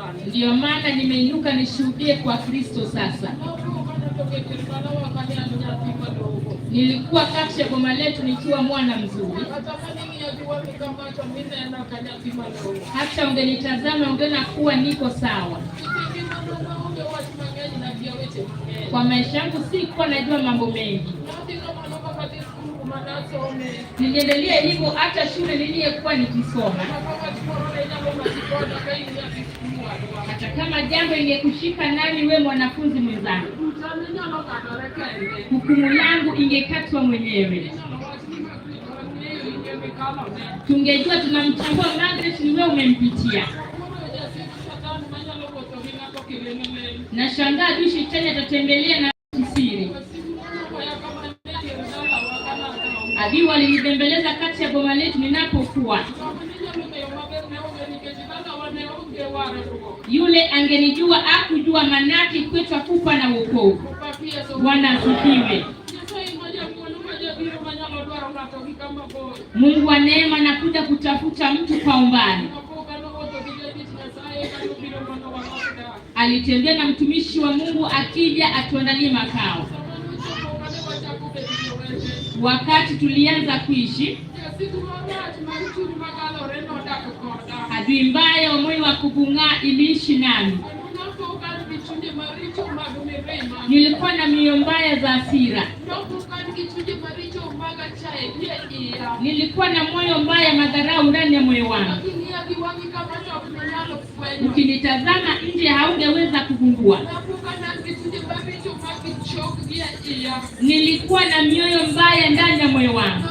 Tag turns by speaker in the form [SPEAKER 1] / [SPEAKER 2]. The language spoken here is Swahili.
[SPEAKER 1] sani.
[SPEAKER 2] Ndiyo maana nimeinuka nishuhudie kwa Kristo sasa.
[SPEAKER 1] Napo kanatoke e dalawa kane an nyathi malong'o.
[SPEAKER 2] Nilikuwa kati ya boma letu nikiwa mwana mzuri.
[SPEAKER 1] Kata maning'iyo gi wang'i kama to minena ka nyathi malong'o.
[SPEAKER 2] Hata ungenitazama ungeona kuwa niko sawa.
[SPEAKER 1] Kit ngimana naonge wach mang'eny nakia weche mang'eny.
[SPEAKER 2] Kwa maisha yangu sikuwa najua mambo mengi.
[SPEAKER 1] Nadhi kamano kaka dhi skul kuma nasome.
[SPEAKER 2] Niliendelea hivyo hata shule niliyekuwa nikisoma.
[SPEAKER 1] Kata wach moro ne nyalo maki koda ka in nyathi skul wadwa.
[SPEAKER 2] Hata kama jambo ingekushika nami, we mwanafunzi mwenzangu,
[SPEAKER 1] Bucha ne nyalo ng'adore kende.
[SPEAKER 2] Hukumu yangu ingekatwa mwenyewe.
[SPEAKER 1] Inyalo wach ni Margaret wang'eyo in emikalone.
[SPEAKER 2] Tungejua tunamtambua Margaret, ni wewe umempitia.
[SPEAKER 1] Koro jasik satan manyalo wuotho gi ng'ato kiling'ling'.
[SPEAKER 2] Nashangaa adui shetani atatembelea na kisiri.
[SPEAKER 1] Wasigu nogoya kama ne dier dalawa kanakawo.
[SPEAKER 2] Adui walinibembeleza kati ya boma letu ninapokuwa.
[SPEAKER 1] Ng'ama ne nyalo ng'eyo maber ne onge nikech dalawa ne onge warruok.
[SPEAKER 2] Yule angenijua akujua, manake kwetu hakupa na wokovu.
[SPEAKER 1] Opak Yesu.
[SPEAKER 2] Bwana asifiwe.
[SPEAKER 1] Nyasaye ma jang'wono ma jabiro manyalo dwaro ng'ato gi kama bor.
[SPEAKER 2] Mungu wa neema anakuja kutafuta mtu kwa umbali.
[SPEAKER 1] Kapo nowuotho gi jatich Nyasaye kanobiro mondo walos dak.
[SPEAKER 2] Alitembea na mtumishi wa Mungu akija atuandalie makao.
[SPEAKER 1] Sama nochopo kane wachako bedo jowete.
[SPEAKER 2] Wakati tulianza kuishi,
[SPEAKER 1] Jasigu marach mar chuny magalore nodak koda.
[SPEAKER 2] Adui mbaya wa moyo wa kubung'aa iliishi nami.
[SPEAKER 1] Kendo napo ka an gi chunje maricho mag mirima.
[SPEAKER 2] Nilikuwa na mioyo mbaya za hasira,
[SPEAKER 1] Nopo ka an gi chunje maricho mag achaye gi e iya.
[SPEAKER 2] Nilikuwa na moyo mbaya, madharau ndani ya moyo wangu.
[SPEAKER 1] King'iya gi wang'i kama to ok ninyal fwenyo.
[SPEAKER 2] Ukinitazama nje haungeweza kugundua.
[SPEAKER 1] Napo ka an gi chunje maricho mag chok gi e iya.
[SPEAKER 2] Nilikuwa na mioyo mbaya ndani ya moyo wangu.